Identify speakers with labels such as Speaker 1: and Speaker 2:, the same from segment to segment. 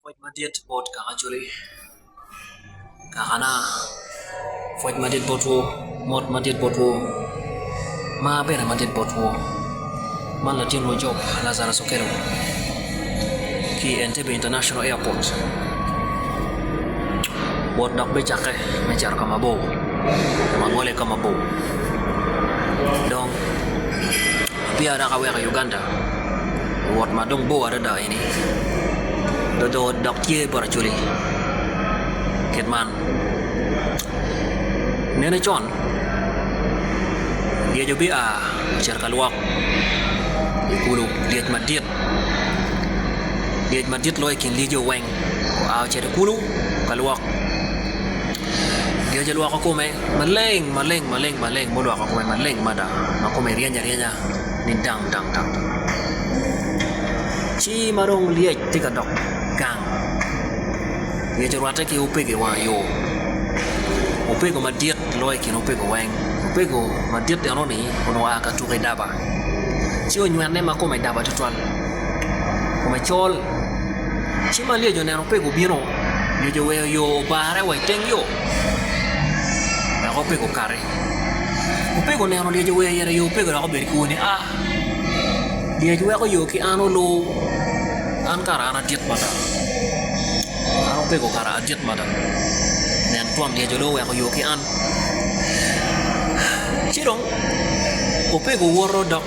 Speaker 1: Pwoc madit bot kaka Acholi, kakana, pwoc madit botwu, mot madit botwu, mar bene madit botwu. Man latin Ojok Lazarus Okello ki i Entebbe International Airport wot dok bicakke me cito ka mabor ma ngole ka mabor dong peya dok aweko Uganda wot ma dong bor adada eni dok tye bot Acholi kit man nene con lyec obia ocito ka lwok i kulu lyec madit lyec madit loyo i kin lyeci weng oa ocito i kulu ka lwok lyec olwoko kome maleng maleng maleng maleng ma olwoko kome maleng mada ma kome ryeny aryenya ni dang dang dang ci ma dong lyec tye ka dok gang lyec orwatte ki opego i wang yo opego madit loyo i kin opego weng opego madit enoni onongo oa ka tuko i daba ci onywene ma kome daba tutwal kome col ci ma lyec oneno opego obino lyec oweyo yo obare wa i teng yo wek opego okati opego oneno lyec oweyo ite yo opego dok obedo ki ur ni aa lyec weko yo ki an olu an kara an adit mada an opego kara adit mada nen twon lyec olu oweko yo ki an ci dong opego woto dok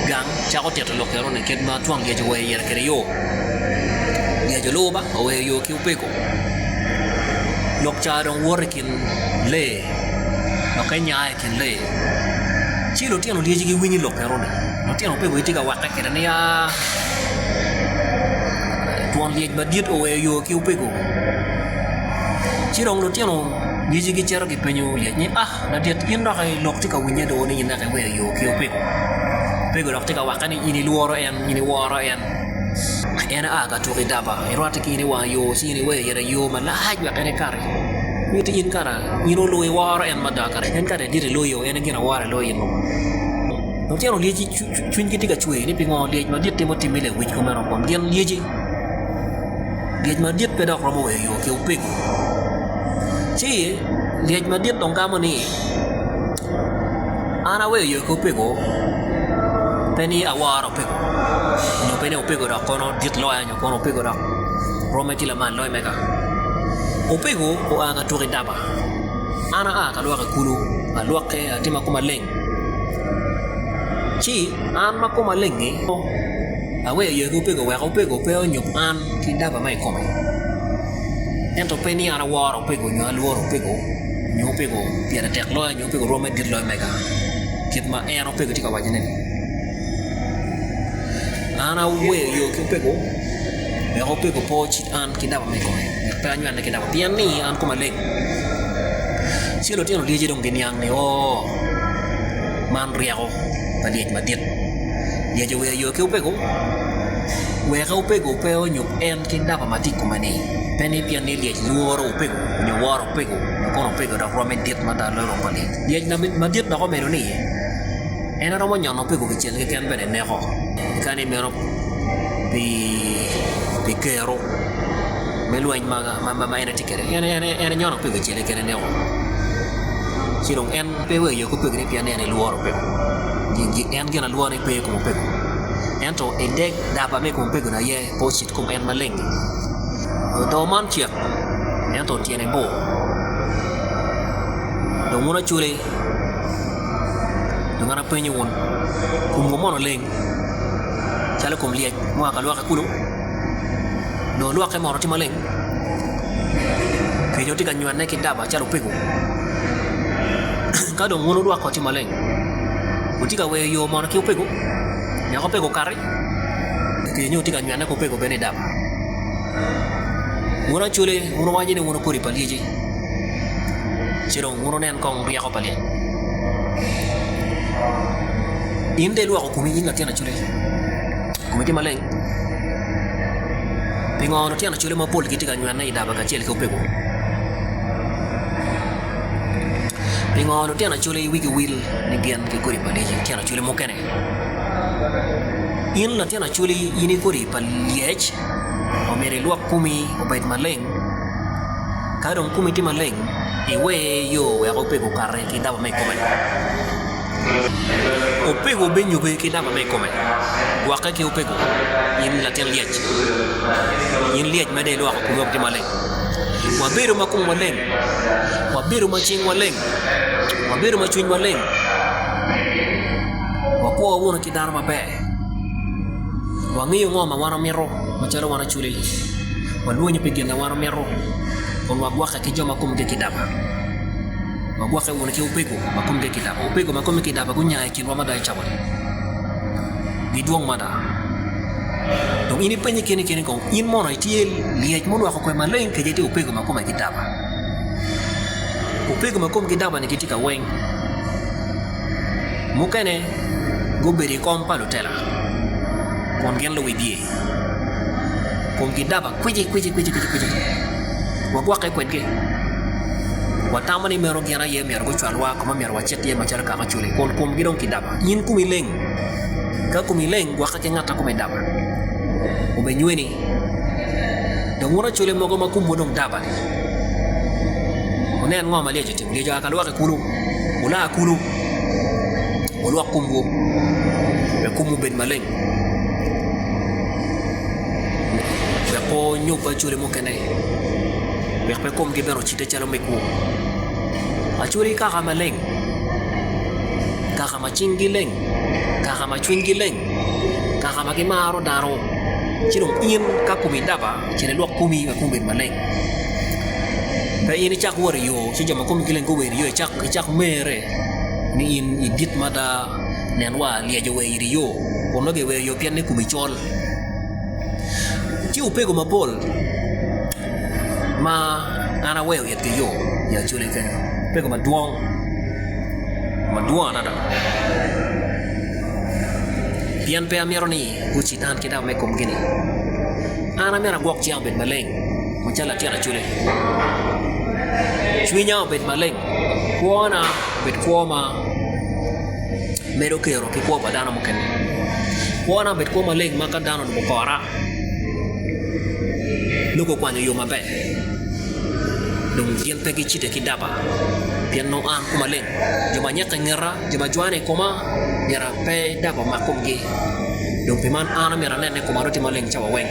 Speaker 1: gang cako tito lok eno ni kit ma twon lyec oweyo ite kwede yo lyec olu ba oweyo yo ki opego lok ca dong woto i kin lee dok enya i kin lee ci lutino lyeci giwinyo lok eno-ni lutino opego gitye ka wakke kwede ni aa twon lyec madit oweyo yo ki opego ci dong lutino lyeci gicito gipenyo lyec ni aa ladit in dok lok tye ka winye do ni in dok iweyo yo ki opego opego dok tye ka wakke ni in ilworo en in iworo en En a ka tuko i daba, irwatte ki in i wang yo ci in iweyo ite yo malac wek en ekati. Miti in kara in olu iworo en mada kara en kara edit iloyo en gin awora iloyo in mogo. Lutino lyeci cwinygi tye ka cwer ni pingo lyec madit timo tim me lewic kumeno kun gin lyeci. Lyec madit pe dok romo weyo yo ki opego. Ci lyec madit dong gamo ni An aweyo yo ki opego pe ni aworo opego nyo pe ni opego dok kono dit loya nyo kono opego dok rwomme tye lamal loyo mega. Opego oa ka tuko i daba an aa ka lwoko i kulu alwokke atye ma koma leng ci an ma koma leng-ngi aweyo yo ki opego wek opego pe onyub an ki daba ma i kome ento pe ni an aworo opego nyo alworo opego nyo opego pire tek loyo nyo opego rwomme dit loyo mega kit ma en opego tye ka wacone-ni. An aweyo yo ki opego wek opego pe ocid an ki daba ma i kome wek pe anywene ki daba pien ni an koma leng ci lutino lyeci dong giniang ni oo man ryeko pa lyec madit lyec oweyo yo ki opego wek opego pe onyub en ki daba ma tye i kome-ni pe ni pien ni lyec lworo opego nyo woro opego nyo kono opego dok rwomme dit mada loyo rwom pa lyec. Lyec madit dok omedo ni en romo nyono opego kicel keken bene neko ka ni meno pi kero me lweny ma en tye kwede en enyono opego kicel keken eneko ci dong en pe weyo yo ki opego ni pien ni en elworo opego en gin alwora ne pe i kom opego ento ideg daba ma i kom opego ni aye pe ocit kom en maleng-ngi. Doo man cek ento tyene bor dong wun acoli dong an apenyo wun komwu mono leng calo kom lyec mua ka lwokke kulu dong lwokke mono tye maleng kenyo tye ka nywene ki daba calo opego ka dong wun wulwoko tye maleng wutye ka weyo yo mono ki opego wek opego okati. Nyo tye ka nywene ki opego bene i daba. Wun acoli wun wuwaco ni wun wukodi pa lyeci, ci dong wun wunen kong ryeko pa lyec. In dong ilwoko komi in latin acoli, komi tye maleng? Pingo lutino acoli mapol gitye ka nywene i daba kacel ki opego? Pingo lutino acoli wigi wil ni gin gikodi pa lyeci lutino acoli mukene? In latin acholi in ikodi pa lyec? Omyero ilwok komi obed maleng. Ka dong komi tye maleng, iwer yo wek opego okati ki daba ma i kome. Opego binyube ki daba ma i kome. Gwokke ki opego, in latin lyec. In lyec ma dong ilwoko komi wek tye maleng. Wabedo ma komwa leng, wabedo ma cingwa leng, wabedo ma cwinywa leng, wakwo wunu ki dano maber, wangeyo ngo ma wan wamito macalo wan acwali, walwonyo pi gin ma wan wamito kun wagwokke ki jo ma komgi ki daba. Wagwokke wunu ki opego ma komgi ki daba. Opego ma komgi ki daba gunya i kinwa mada i cawa-ni. Gidwong mada. Dong in ipenye keni keni kong, in mono itye lyec mulwoko kome maleng kece itye opego ma kome ki daba? Opego ma komgi daba-ni gitye ka weng. Mukene gubedo i kom pa lutela kun gin luwibye. Komgi daba kwici kwici kwici kwici. Wagwokke kwedgi. Watamo ni meno gin aye myero gucwalwa ka ma myero wacit iye macalo kaka culi kun komgi dong kidaba. In komi leng. Ka komi leng, gwokke ki ngat ma kome daba. Obenyweni. Dong wun acwali mogo ma komwu dong daba-ni, wunen ngo ma lyec otimo. Lyec oa ka lwok i kulu, wula kulu, wulwok komwu wek komwu obed maleng, wek pe wunyub acwali mukene, wek pe komgi bene ocidde calo megwu. Acwali kaka maleng, kaka ma cinggi leng, kaka ma cwinygi leng, kaka ma gimaro dano, ci dong in ka komi daba, cit ilwok komi wek komi obed maleng. Pe in icak wot i yo ci jo ma komgi leng guwer iyo icak mere ni in idit mada nen wa lyec ower iri yo kun nongo giwero iyo pien ni komi col. Tye opego mapol ma an aweyo itgi yo i Acholi kenyo, opego madwong madwong adada pien pe amito ni gucit an ki dako me komgi-ni. An amito agwok cinga obed maleng macalo latin Acholi, cwinya obed maleng, kwona obed kwo ma medo kero ki kwo pa dano mukene, kwona obed kwo maleng ma ka dano olubo kora nongo gukwanyo yo maber dong gin pe gicide ki daba pien nongo an koma leng jo ma nyeko i ngeta jo ma jwane i koma myero pe daba omak komgi dong pi man an myero anen ni koma dong tye maleng cawa weng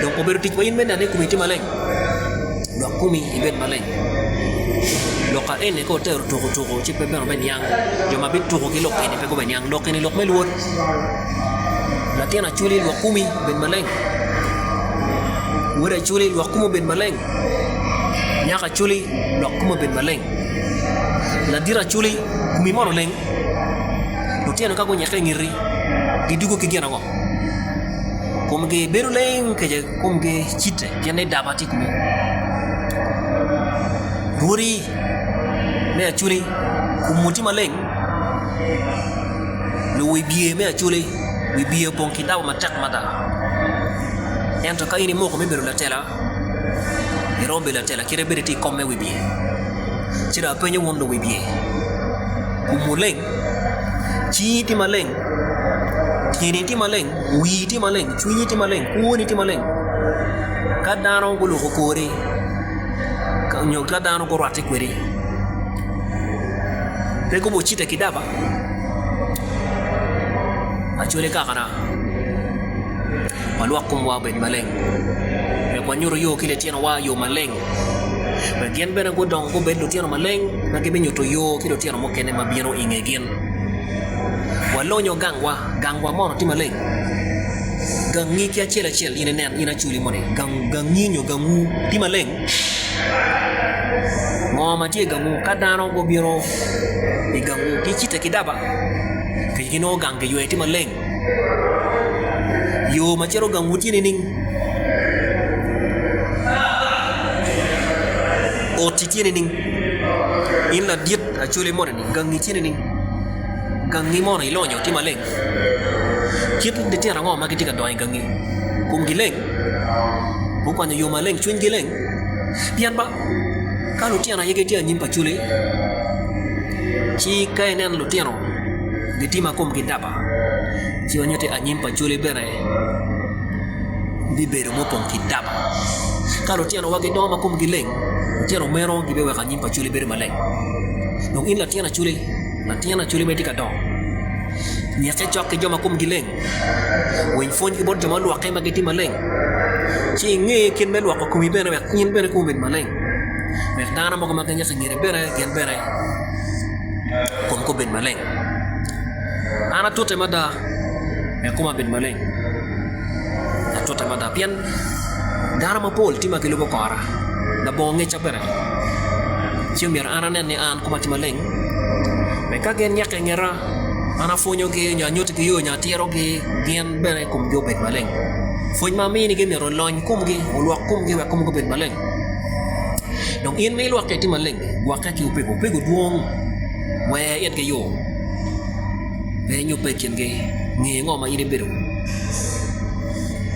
Speaker 1: dong obedo tic pa in me neno ni komi tye maleng dok komi ibed maleng lok ka eni ka otero tuko tuko ci pe bene wubeniang jo ma bituko ki lok eni pe gubeniang lok eni lok me lwod. Latin acwali lwok komi obed maleng, wod acwali lwok komi obed maleng, nyako acwali lwok komi obed maleng, ladit acwali komi mono oleng, lutino ka gunyeke i ngeti gidwogo ki gin ango? Komgi bedo leng kece komgi citte pien ni daba tye i komi. Rwodi me acwali komwu tye maleng? Luwibye me Acholi wibye opong ki daba matek mada. Ento ka in imoko me bedo latela, iromo bedo latela kit ma itye i kom me wibye. Ci dong apenyo wun luwibye, komwu leng? Cingi tye maleng? Tyeni tye maleng? Wii tye maleng? Cwinyi tye maleng? Kwoni tye maleng? Ka dano guluko kori nyo ka dano gurwatte kwedi, Pe gubocite ki daba, acwali kakana, walwok komwa obed maleng, wek wanyut yo ki litinowa yo maleng, wek gin bene gudong gubed lutino maleng ma gibinyuto yo ki lutino mukene ma bino i nge gin. Walonyo gangwa, gangwa mono tye maleng? Gangi ki acel acel in inen in acwali moni, gangi nyo gangwu tye maleng? Ngo ma tye i gangwu? Ka dano gubino i gangwu gicitte ki daba kec ginongo gang giywe tye maleng. Yo ma cito gangwu tye nining? Oti tye nining? In ladit acholi moni-ni gangi tye nining? Gangi mono ilonyo tye maleng? Kit litino ango ma gitye ka dongo i gangi? Komgi leng? Gukwanyo yo maleng, cwinygi leng. Pien ba, ka lutino aye gitye anyim pa culi, ci ka ineno lutino gitye ma komgi daba, ci wanyutti anyim pa culi bene. Bibedo mupong ki daba. Ka lutinowa gidongo ma komgi leng, lutino meno gibiweko anyim pa Acholi bedo maleng. Dong in latin Acholi, latin Acholi ma itye ka dongo, nyikke cok ki jo ma komgi leng, winy pwony ki bot jo ma olwokke ma gitye maleng, ci inge kit me lwoko komi bene wek in bene komi obed maleng, wek dano mogo ma ginyiko i ngeti bene gin bene komgi obed maleng. An atute mada wek koma obed maleng. Atute mada pien dano mapol tye ma gilubo kora labongo ngecca bene ci myero an anen ni an koma tye maleng wek ka gin nyeke i ngeta an apwonyogi nyo anyutigi yo nyo atirogi gin bene komgi obed maleng. Pwony ma aminigi myero olony komgi olwok komgi wek komgi obed maleng dong in ma ilwokke itye maleng gwokke ki opego, opego dwong wer itgi yo. Pe inyubbe i kingi, nge ngo ma in ibedo.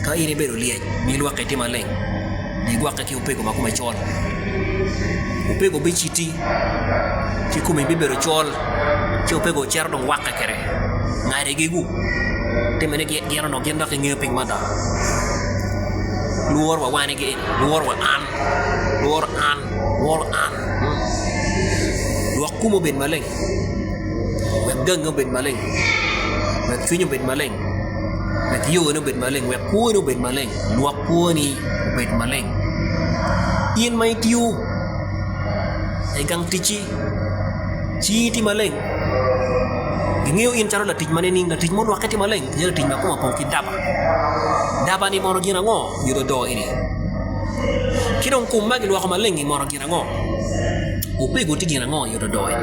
Speaker 1: Ka in ibedo lyec ma ilwokke tye maleng, igwokke ki opego ma kome col. Opego biciti ci komi bibedo col ci opego cito dong wakke kwede ngadigi-gu timme ni gin onongo gin dok gingeyo piny mada. Lworo wa wanigi eni, lworo wa an, lworo an, lworo an. Lwok komi obed maleng. Wek gangi obed maleng, wek cwinyi obed maleng, wek yoni obed maleng, wek kwoni obed maleng, lwok kwoni obed maleng. In ma itiyo i gang ticci, cingi tye maleng, gingeyo in calo latic ma nining? Latic ma olwokke tye maleng nyo latic ma kome opong ki daba? Daba-ni mono gin ango? Nyo dodoo eni? Ki dong kom ma gilwoko maleng-ngi mono gin ango? Opego tye gin ango i ododo-ni?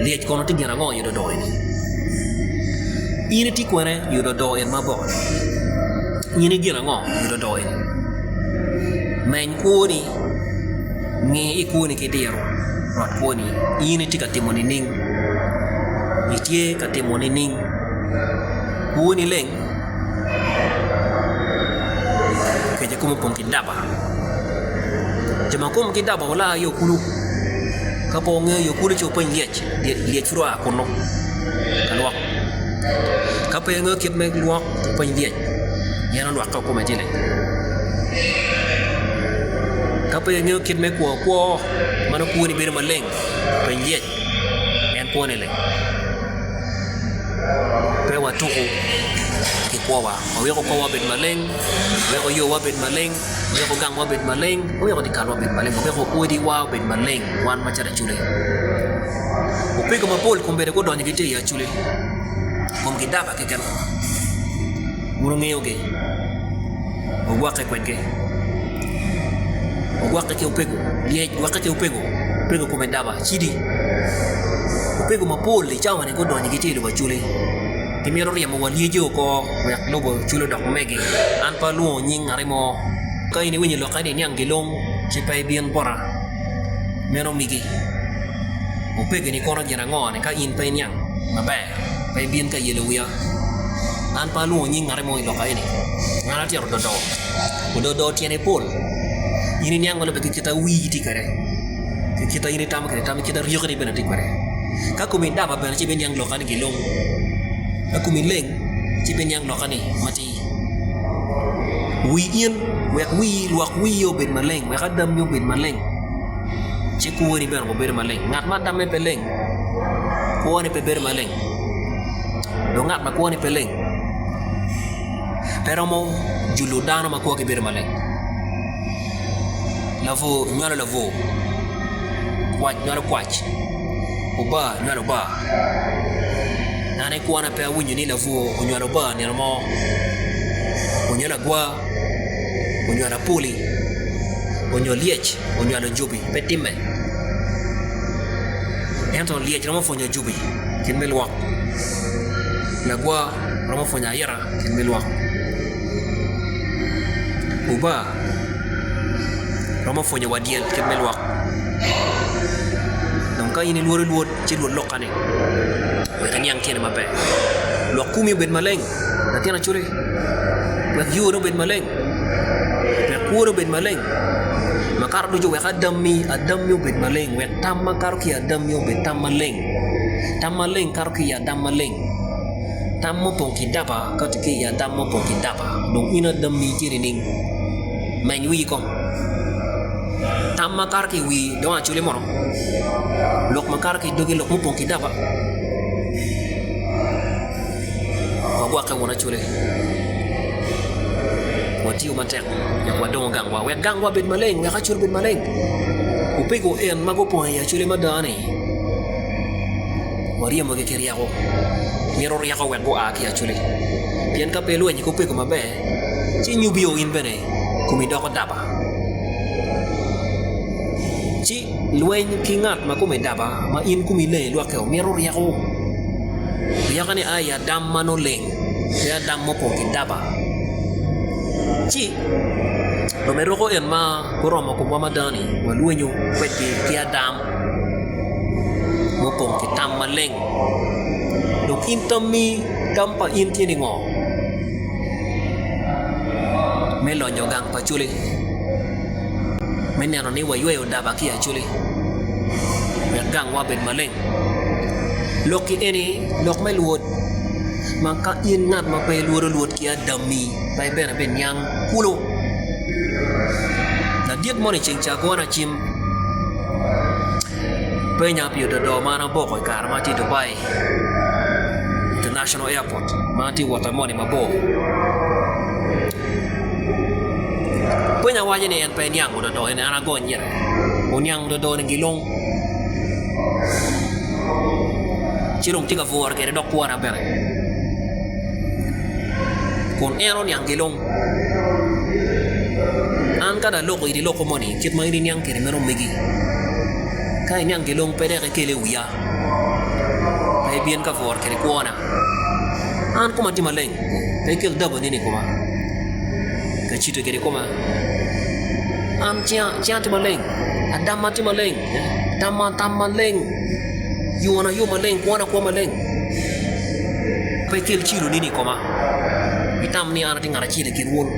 Speaker 1: Lyec kono tye gin ango i ododo-ni? In itye kwene i ododo en ma boko-ni? In i gin ango i ododo-ni? Meny kwoni, ngi i kwoni ki diro rot kwoni. In itye ka timo nining? Itye ka timo nining? Kwoni leng? Kece kome opong ki daba. Jo ma komgi daba olar i okulu, ka pe wungeyo i okulu ci wupeny lyec, lyec pud oa kunnu ka lwok. Ka pe ingeyo kit me lwok wupeny lyec, en olwokke kome ci leng. Ka pe ingeyo kit me kwo kwo ma nongo kwoni bedo maleng, peny lyec, en kwone leng. Pe watuku ki kwowa, waweko kwowa obed maleng. Weko yowa obed maleng, weko gangwa obed maleng, weko dyekalwa obed maleng, weko odiwa obed maleng wan macalo acholi. Opego mapol kombeddi gudonyo gitye i acholi kom gidaba keken wun wungeyogi wugwokke kwedgi wugwokke ki opego lyec gwokke ki opego opego kome daba cidi opego mapol i cawa-ni gudonyo gitye i lobo acholi. Gimito ryemo wa lyeci oko wek lobo cul odok megi. An pe alwongo nying ngati mo. Ka in iwinyo lokka ni iniang gilong, ci pe ibin bota. Meno migi. Opegoni kono gin ango-ni ka in pe iniang maber? Pe ibin ka yelo wiya. An pe alwongo nying ngati mo i lokka eni. An atyero dodo. Ododo tyene pol. In iniang ma lubbe ki kit a wii tye kwede, ki kit a in itamo kwede tam, ki kit a ryekoni bene tye kwede. Ka komi daba bene ci ibiniang lokka ni gilong, ka komi leng ci ibiniang lokka ni matir. Wi in, wek wii, lwok wii obed maleng, wek adammi obed maleng, ci kwoni bene obedo maleng. Ngat ma adamme pe leng, kwone pe bedo maleng. Dong ngat ma kwone pe leng pe romo julo dano ma kwogi bedo maleng. Labwor nywalo labwor, kwac nywalo kwac, obar nywalo obar. An i kwona pe awinyo ni labwor onywalo obar nino mo, onywalo agwa, onywalo apoli, onyo lyec onywalo jobi pe timme. Ento lyec romo pwonyo jobi kit me lwok, lagwa romo pwonyo ayita kit me lwok. Obar romo pwonyo wa dyel kit me lwok dong ka in ilworo lwod ci lwod lokka ni wek iniang tyene maber lwok komi obed maleng latin acoli wek yone obed maleng wek kwone obed maleng makato ducu wek adammi adammi obed maleng wek tam ma kato ki i adammi obed tam maleng tam maleng kato ki i adam maleng. Tam mupong ki daba ka tye ki i adam mupong ki daba dong in adammi tye nining? Meny wii kong. Tam ma kato ki i wii dong acoli mono? Lok ma kato ki i dogi lok mupong ki daba? Wagwokke wun acoli. Watiyo matek wek wadongo gangwa, wek gangwa obed maleng, wek acoli obed maleng. Opego en ma gupong i acoli mada-ni, waryemogi ki ryeko. Mito ryeko wek gua ki i acoli. Pien ka pe ilwenyo ki opego maber, ci nyubio in bene komi doko daba. Ci lweny ki ngat ma kome daba ma in komi leng ilwokke-o mito ryeko. Ryeko-ni a i adam ma nongo leng, pe adam mupong ki daba. Ci lumeroko en ma guromo komwa mada-ni walwenyo kwedgi ki adam mupong ki tam maleng. Dong in tammi, tam pa in tye ni ngo? Me lonyo gang pa Acholi, me neno ni wayweyo daba ki i Acholi wek gangwa obed maleng. Lok-ki eni lok me lwod ma ka in ngat ma pe ilwodo lwod ki adammi pe bene biniang kulu. Ladit moni ceng ca gona cim penya pi ododo ma an aboko i kare ma atye i Dubai International Airport ma atye ka wot moni mabor. Penya waco ni en pe eniang ododo eni an agony gire oniang ododo ni gilong ci dong tye ka bwuro kwede dok kwona bene kun en oniang gilong an ka dong aloko in iloko moni kit ma in iniang kwede meno megi ka iniang gilong pe dok ikele i wiya pe ibin ka bwuro kwede kwona an koma tye maleng pe ikel daboni i koma ka cito kwede i koma an cinga tye maleng adamma tye maleng tamma tam maleng yona yo maleng kwona kwo maleng pe ikel ciloni i koma itam ni an atye ngat acel i kin wun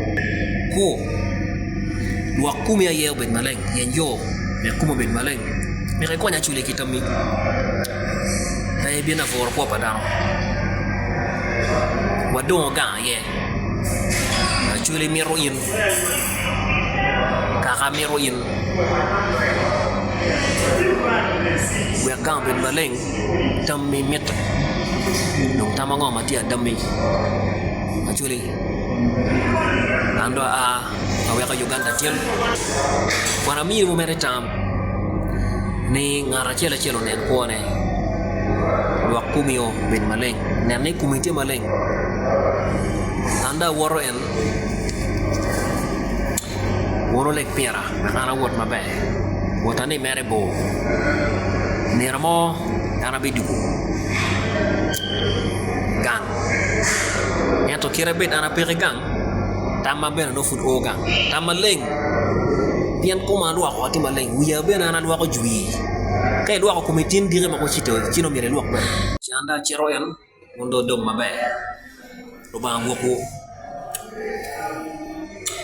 Speaker 1: ku lwok komi aye obed maleng yeny yo wek komi obed maleng wek ikony acwali ki tammi pe ibin aburo kwo pa dano wadongo gang aye acwali mito in kaka mito in wek gang obed maleng tammi mitte dong tam ango ma tye adammi actually an dong aa aweko Uganda tin kun amiyo mere tam ni ngat acel acel onen kwone lwak komi obed maleng nen ni komi tye maleng an dong awoto en Wun wuleg pira wek an awot maber, wota ni mere bor. Nino mo an abidwogo gang, ento kite bed an apeke gang, tamma bene nongo pud o gang, tam maleng pien koma alwoko tye maleng, wiya bene an alwoko jwi. Ka ilwoko komi tin diki ma ocito ci nongo myero ilwok bene. Ci an dong acito en. Wun dong wudong maber, Lubanga ogwokwu.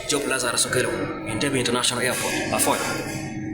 Speaker 1: Job Lazarus Okello, Entebbe International Airport, Apwoyo.